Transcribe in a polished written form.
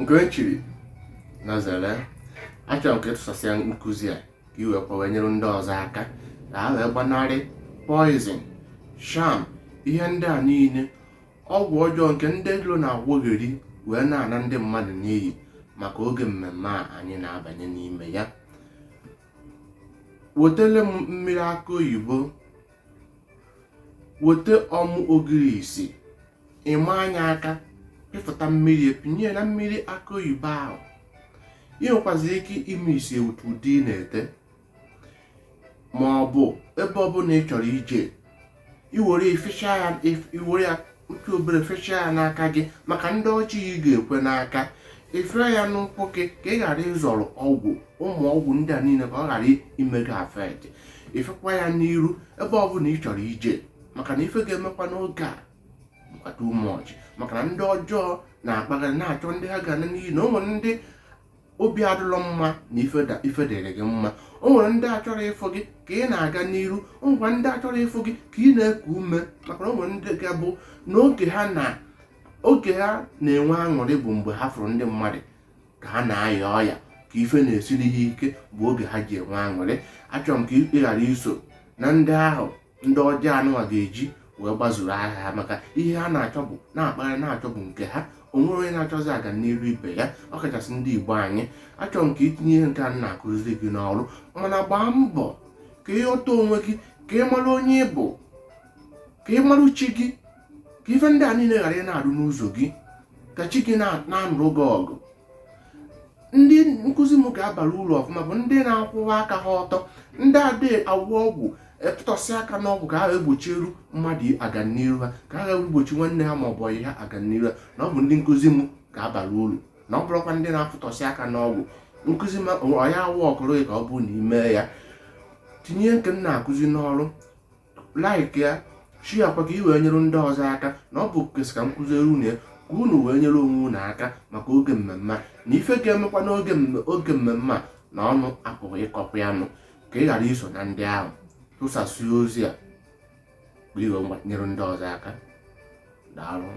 Nke onye chiri na zere, achọrọ m ka ị tụsasịa nkụzi a ka i wee kwa nyere ndị ọzọ aka ka ha wee gbanarị poison, charm, ihe ndị a niile, ọgwụ ọjọọ nke ndị ilo na-agwọgheri wee na-ana ndị mmadụ n'iyi maka oge mmemme a anyị na-abanye n'ime ya. Wetele m mmiri akụ oyibo, weta ọmụ ogiri isi, ịma anya aka pịfụta mmiri epinye na mmiri akụ oyibo ahụ. Ị nwekwaziri ike ime isi otu ụdị ị na-ete, ma ọ bụ ebe ọbụla ị chọrọ ije, iwere fichaa ya, iwere ya ntụ obere fichaa ya n'aka gị maka ndị ọjọọ ị ga-ekwe n'aka, ifee ya n'ụkwụ gị ka ị ghara ịzọrọ ọgwụ, ụmụ ọgwụ ndị a niile ka ọ ghara ime gị affect. Ifekwa ya n'iru ebe ọbụla ị chọrọ ije, maka na ife ga-emekwa n'oge a bụkwa too much, maka na ndị ọjọọ na-akpagharị na-achọ ndị ha ga-ana n'iyi. Na o nwere ndị obi adịlọ mma na ife dịrị gị mma, o nwere ndị achọrọ ịfụ gị ka ị na-aga n'iru, o nwekwa ndị achọrọ ịfụ gị ka ị na-eku ume, maka na o nwere ndị ga-abụ na oge ha na oge ha na-enwe aṅụrị bụ mgbe ha fụrụ ndị mmadụ ka ha na-aya ọya, ka ife na-esiri ha ike bụ oge ha ji enwe aṅụrị. Achọrọ m ka ị ghara iso na ndị ahụ ndị ọjọọ anụnwa ga-eji wee gbazuru ahịa ha, maka ihe ha na-achọ bụ na-akpagharị na-achọ bụ nke ha. O nwere onye na-achọzi aga n'iru ibe ya, ọkachasị ndị Igbo anyị. Achọrọ m ka itinye ihe nke a na-akụziri gị n'ọrụ, mana gbaa mbọ ka ị ghọta onwe gị, ka ị mara onye ị bụ, ka ị mara chi gị, ka ife ndị a niile ghara ị na-arụ n'ụzọ gị, ka chi gị na-anụrụ gị ọgụ. Ndị nkụzi m ga-abara uru ọfụma bụ ndị na-akwụwa aka ha ọtọ, ndị adịghị agwọ ọgwụ etụtọsị aka n'ọgwụ ka ha egbochieru mmadụ aganiru ha, ka ha egbochi nwanne ha ma ọ bụ ọyị ha aganiru ha. Na ọ bụ ndị nkụzi m ga-abara uru, na ọ bụrụkwa ndị na-afụtọsị aka n'ọgwụ. Nkụzi m ọya awụ ọkụrụ gị ka ọ bụrụ na ime ya, tinye nke m na-akụzi n'ọrụ, like ya, share kwa ka ị wee nyere ndị ọzọ aka. Na ọ bụ kwesị ka m kụziere unu ya ka unu wee nyere onwe unu aka maka oge mmemme a na ife ga-emekwa n'oge oge mmemme a na ọnụ apụghị ịkọkwa ya nụ, ka ị ghara iso na ndị ahụ. Tụsasị ozi a ka ị wee nyere ndị ọzọ aka. Daalụ.